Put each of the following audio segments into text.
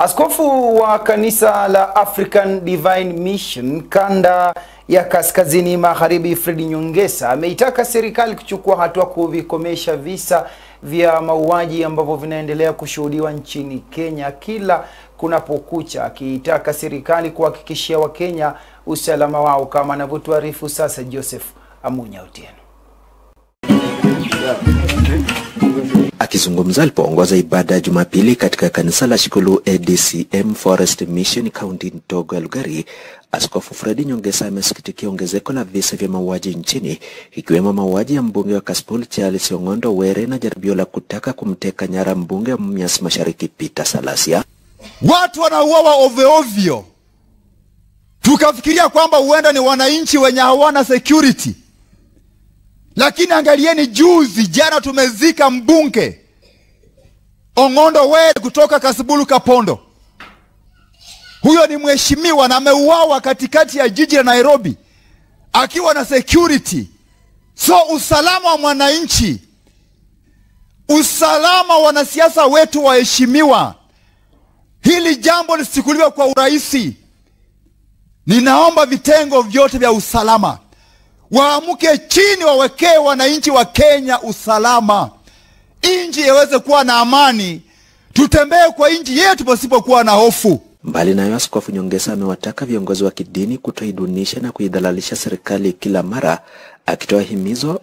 Askofu wa kanisa la African Divine Mission kanda ya Kaskazini Magharibi Fred Nyongesa ameitaka serikali kuchukua hatua kuvikomesha visa vya mauaji ambavyo vinaendelea kushuhudiwa nchini Kenya kila kunapokucha, akiitaka serikali kuhakikishia Wakenya usalama wao, kama anavyotuarifu sasa Joseph Amunya Otieno. Akizungumza alipoongoza ibada ya Jumapili katika kanisa la Shikulu ADCM Forest Mission County ndogo ya Lugari, Askofu Fred Nyongesa amesikitikia ongezeko la visa vya mauaji nchini, ikiwemo mauaji ya mbunge wa Kasipul Charles Ong'ondo Were na jaribio la kutaka kumteka nyara mbunge wa Mumias Mashariki Peter Salasia. Watu wanauawa ovyo ovyo, tukafikiria kwamba huenda ni wananchi wenye hawana security. Lakini angalieni juzi jana tumezika mbunge Ong'ondo Were kutoka Kasipul Kapondo. Huyo ni mheshimiwa na ameuawa katikati ya jiji la Nairobi akiwa na security. So usalama wa mwananchi, usalama wa wanasiasa wetu waheshimiwa, hili jambo lisichukuliwe kwa urahisi. Ninaomba vitengo vyote vya usalama waamuke chini, wawekee wananchi wa Kenya usalama, inji iweze kuwa na amani, tutembee kwa inji yetu pasipokuwa na hofu. Mbali nayo, Askofu Nyongesa amewataka viongozi wa kidini kutoidunisha na kuidhalalisha serikali kila mara, akitoa himizo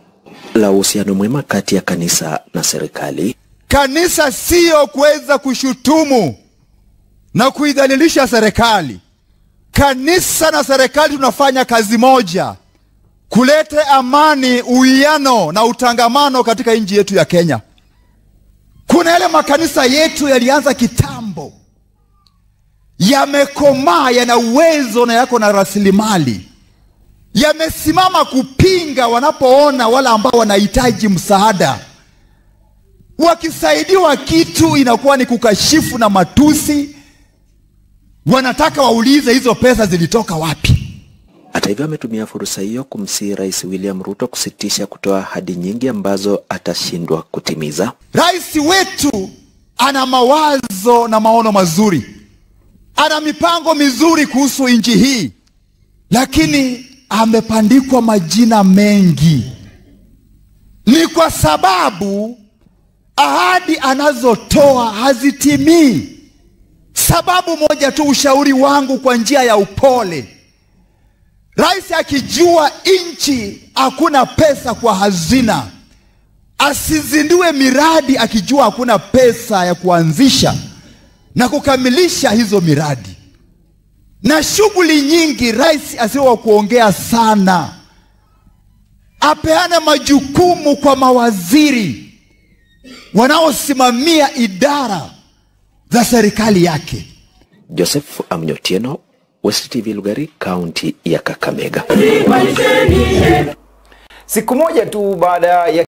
la uhusiano mwema kati ya kanisa na serikali. Kanisa sio kuweza kushutumu na kuidhalilisha serikali. Kanisa na serikali tunafanya kazi moja, kulete amani, uwiano na utangamano katika nchi yetu ya Kenya. Kuna yale makanisa yetu yalianza kitambo, yamekomaa, yana uwezo na yako na rasilimali, yamesimama kupinga wanapoona wala ambao wanahitaji msaada. Wakisaidiwa kitu inakuwa ni kukashifu na matusi, wanataka waulize hizo pesa zilitoka wapi. Hata hivyo, ametumia fursa hiyo kumsihi Rais William Ruto kusitisha kutoa ahadi nyingi ambazo atashindwa kutimiza. Rais wetu ana mawazo na maono mazuri, ana mipango mizuri kuhusu nchi hii, lakini amepandikwa majina mengi. Ni kwa sababu ahadi anazotoa hazitimii. Sababu moja tu, ushauri wangu kwa njia ya upole, Rais akijua nchi hakuna pesa kwa hazina, asizindue miradi akijua hakuna pesa ya kuanzisha na kukamilisha hizo miradi. Na shughuli nyingi, rais asiwe wa kuongea sana, apeane majukumu kwa mawaziri wanaosimamia idara za serikali yake. Joseph Amunya Otieno, West TV Lugari, kaunti ya Kakamega. Siku moja tu baada ya